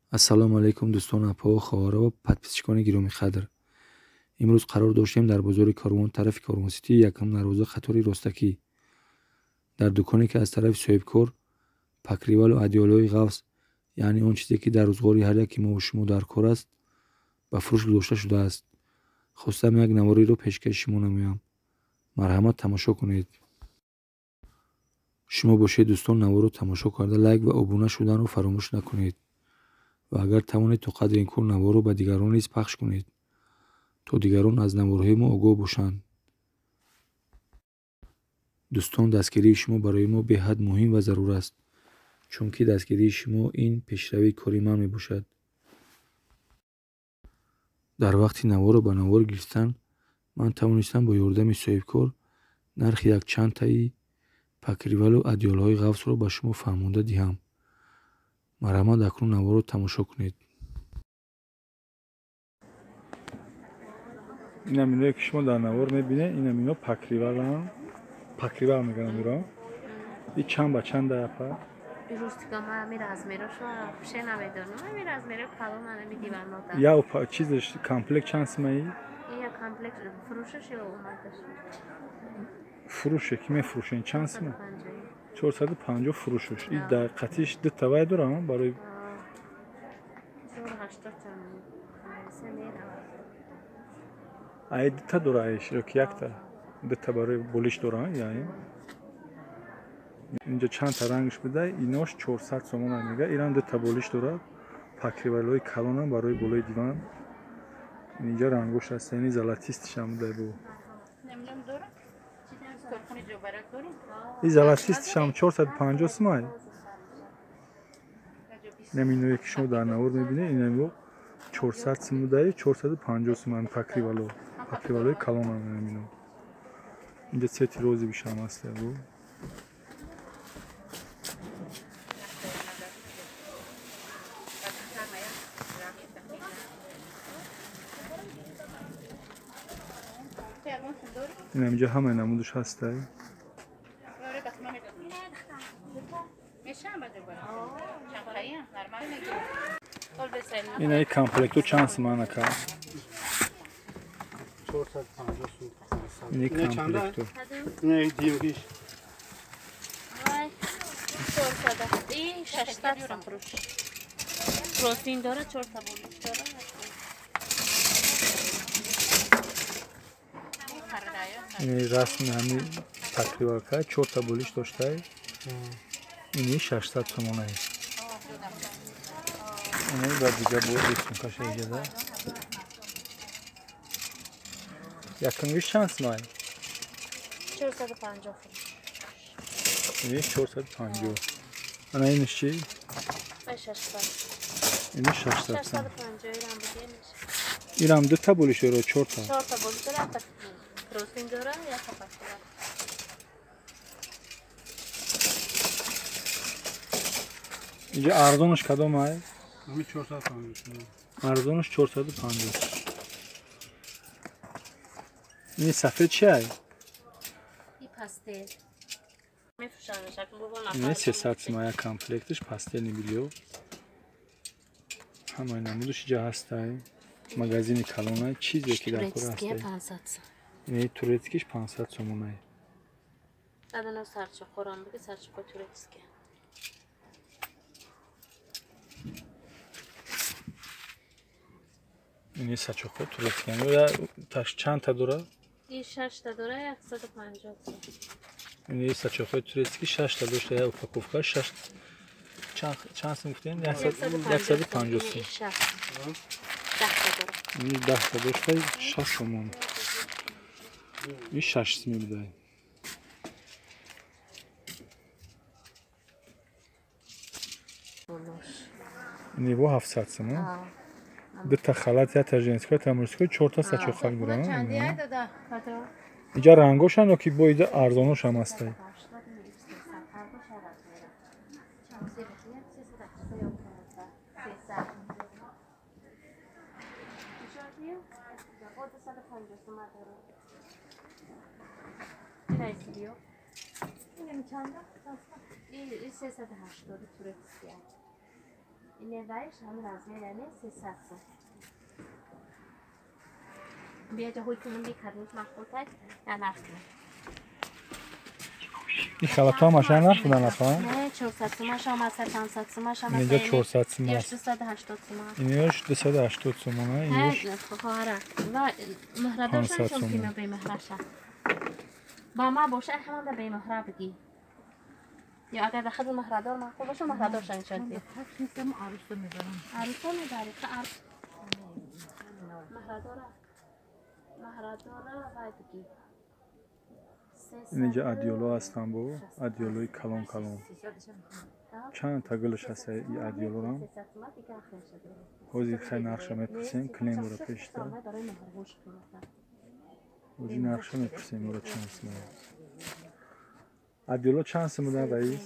Ассалому алайкум дӯстон, апаҳо, хоҳаро, подписчикони гиромиқадр. Имрӯз қарор доштем дар бозори Корвон, тарафи Корвонситӣ, якум дарвоза, қатори ростакӣ, дар дуконе ки аз тарафи соҳибкор покрывалу одеялои ғафз, яъне он чизе ки дар рӯзғори ҳар яке мову шумо дар кор аст, ба фурӯш гузошта шудааст. Хостам як навориро пешкаши шумо намоям. Марҳамат, тамошо кунед. Шумо бошед, дӯстон, наворро тамошо карда, лайк ва обуна шуданро фаромӯш накунед ва агар тавонед, то қадри имкон наворро ба дигарон низ пахш кунед, то дигарон аз наворҳои мо огоҳ бошанд. Дӯстон, дастгирии шумо барои мо беҳад муҳим ва зарур аст, чунки дастгирии шумо ин пешравии кори ман мебошад. Дар вақти наворро ба навор гирифтан ман тавонистам бо ёрдами соҳибкор нархи якчандтаи покрывалу одеялҳои ғафзро ба шумо фаҳмонда диҳам. Марҳамат, акнун наворро тамошо кунед. Инам иное ки шумо дар навор мебинед, инам ино покрывалам, покрывал мегӯянд иро. И чанд ба чанд апа? Рустика ма ами размерошо вообще намедонам. Ами размеро калон ами диванода. Я чизаш комплект чанд симаи? Я комплект фурӯшаш ё омадаш? Фурӯше ки мефурӯшен чанд сима? 450 фурӯшаш. И дар қатиш ду тавай дорам барои 80 ай дута дора айш ё ки якта? Дута барои болиш дора, яъне. Инҷо чандта рангш буда, инош 400 сомона мега. Ирам дута болиш дора, покрывалҳои калонам барои болои диван. Инҷо рангош ҳаст, яъне золотистишам буда бу. И золотистишам 450 сомай. Инам иное ки шумо дар навор мебинед, инам 400 сом буда, 450 сом покрывало. Покрывалои калонам инам ино. Инҷо цвети рози бишам ҳаст бу. Инам инҷо ҳамаи намудаш ҳастай. Инаи комплекту чанд сомон ака? 450 сом. Ини комплекту. Инаи димгиш. 400. И 600 сом фурӯш. Простин дора, 4 та болиш дора. Ини расми ҳами покрывалка, 4 та болиш доштай. Ини 600 сомонай. Ини ба дига бо рисункаша иҷода. Якумгиш чанд сомай? 450 фурӯш. Ини 450. Ана иниш чи? 600. Ини 600 сом. 650 ирам бугениш. Ирам дута болиш дора, 4 та? 4 та болиш дора, якта простин дора, якта покрывал. Инҷо арзонаш кадом ай? Ами 450. Арзонаш 450. Ини сафед чи ай? И пастел. Мефурӯшанаш, акун бобо Ини 300 сом як комплекташ пастельный бельё. Ҳамаи намудаш инҷо ҳастай. Магазини калонай, чизе ки дар кор ҳастай. 500 сом. Ини турецкиш 500 сомонай. Дадана сарчоқорам буги, сарчоқо турецкий. Ини сачоқо турецкий. Я таш чандта дора? И 6 та дора, 150 сом. Ини сачоқои турецкий 6 та дошта, як упаковка 6 чанд сом гуфтем? 150 сом. 10 та дора. Ини 10 та дошта, 6 сомон. И 6 сом буда. Ини бо 700 сом. Дута халат, якта женская, якта мужская, 4 та сачоқа дорам. Инҷа рангошам ё ки бо ида арзоношам ҳастай? 380 турецкий. Ине вайш ҳамин размер яъне 300 сум. Биё ҷо ҳуй кунам бикардем мақбултай я нарх кунам. Ин халатҳо ҳамаш як нарх будан апа? Не, 400 сумаш омад, 500 сумаш омад. Инҷа 400 сум аст. 280 сум. Инаш 280 сум, инаш хоҳара. Ва меҳрадоршон чун ки бемеҳраша. Ба ма боша ҳамон да бемеҳра бигӣ. Ё агар дар худ меҳрадор маъқул боша меҳрадорша нишон диҳ. Арӯса мебарам. Арӯса мебарӣ? Меҳрадора. Меҳрадора вай бигӣ. Инҷа адёло ҳастанд бо адёлои калон калон. Чанд та гулаш ҳаст и адёлорам. Ҳозир хай нархша мепурсем, клиент дора пешта. Ҳозир нархша мепурсем, ора чанд сум. Адёло чанд сум будан раис?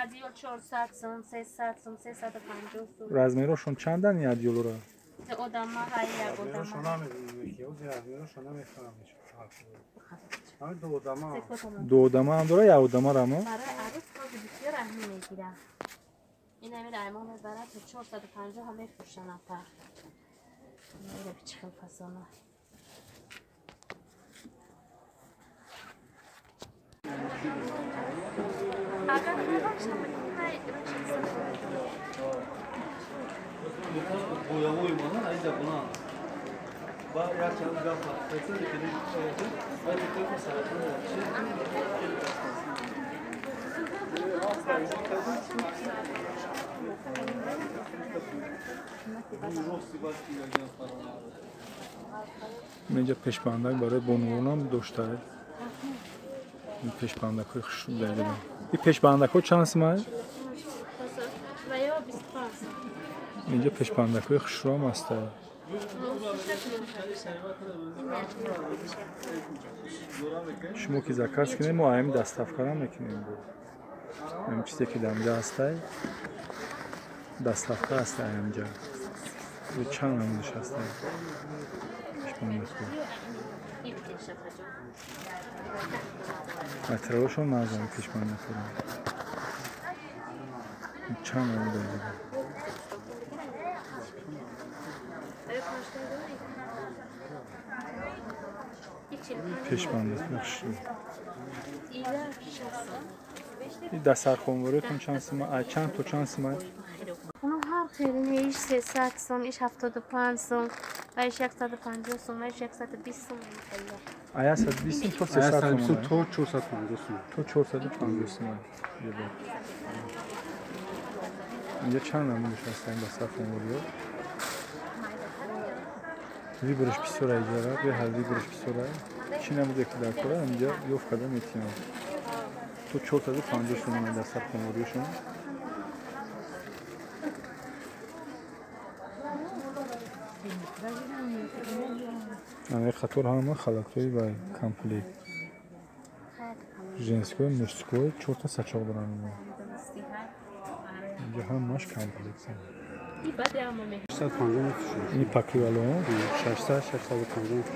Адёл 400 сум, 300 сум, 350 сум. Размерошон чандан ин адёлора? Одама ҳай як одама. Ду одама ҳам дора, як одама рамо? Барои арӯс бози бисёр аҳмӣ мегирад. Ин амир аймон мебарад то 450 ҳам мефурӯшанд апа. Ира чӣ хел фасона. Агар Инҷа пешбандак барои бонувонам доштае. Ин пешбандакҳои хушрӯ дагидан. Ин пешбандакҳо чанд сум аст? Инҷа пешбандакҳои хушрӯам ҳастае. Шумо ки заказ кунем, мо ҳамин доставкарам мекунем. Ҳамин чизе ки дар инҷа ҳастай, доставка ҳастай ҳаминҷа. Чанд намудаш ҳастай пешбандакҳо. Материалошон нағзам пешбандакҳоро. Чанд намуд дорад. Пешбандакҳо хушрӯ. Ин дастархонвориятон чанд сум? Чанд то чанд сум? Ҳар хеле иш 300 сум, иш 75 сум, ва иш 150 сум, ва иш 120 сум. А 120 сум то 300 сум? То 450 сум. То 450 сум. Инҷа чанд намудаш ҳаст ин дастархонвориё? Вибораш бисёр аҷара, беҳад вибораш бисёр. Чӣ намуде ки дар кора инҷа ёфт карда метиҳам. То 450 сум дастархонвориёшон. Ана қатор ҳама халатҳои ва комплект. Женской, мужской, чорта сачоқ доранд инҳо. Инҷа ҳамаш комплект. 650 Ин покрывало 600 650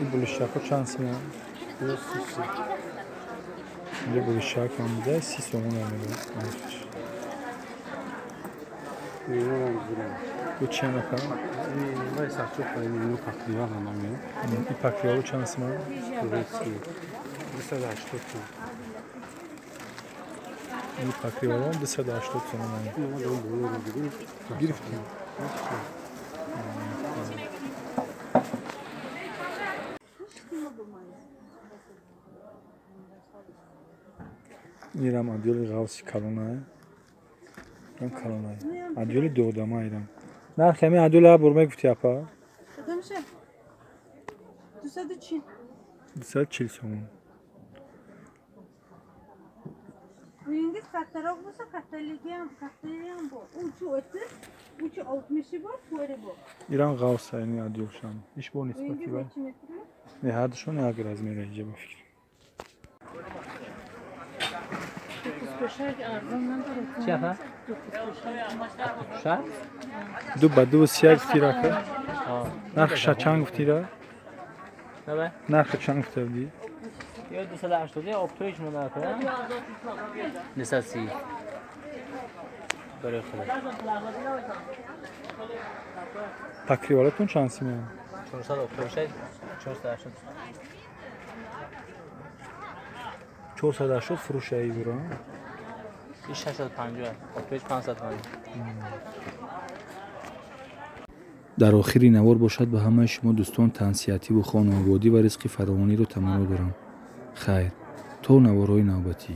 Ин булишакҳо чанд сум? Инҷа булишак ҳам буда, 30 сомон ҳам мегӯяд. Бу чӣ анака? Ин покрывало чанд сум? 280 сум. Ин покрывало 280 сум. Гирифтем. Ирам адёли ғавси калонае. Ирам калонае. Адёли дуодама ирам. Нархи ҳамин адёли ҳар бор мегуфти апа? 240. 240 сомон. Uyingiz kattaroq bo'lsa, kattaligi ham, kattaligi ham bor. Uchi 30, uchi 60 bor, to'ri bor. Ирам ғавса ини адёлшам. Иш бо нисбати Uyingiz вай. nechi metrli? Не, ҳардушон як размер инҷа ба фикр. Ду ба ду сия гуфтира ка? Нархша чанд гуфтира? Нархи чанд гуфта будӣ? Ё 280 оптоиш монда ка? 230. Барои худо. Покрывалатон чанд симон? 400 оптоиш 480. 480 фурӯшаи бура? 650, оптоиш 550. Дар охири навор бошад ба ҳамаи шумо дӯстон тансиҳативу хонаободӣ ва ризқи фаровониро таманно дорам. Хайр, то наворҳои навбатӣ.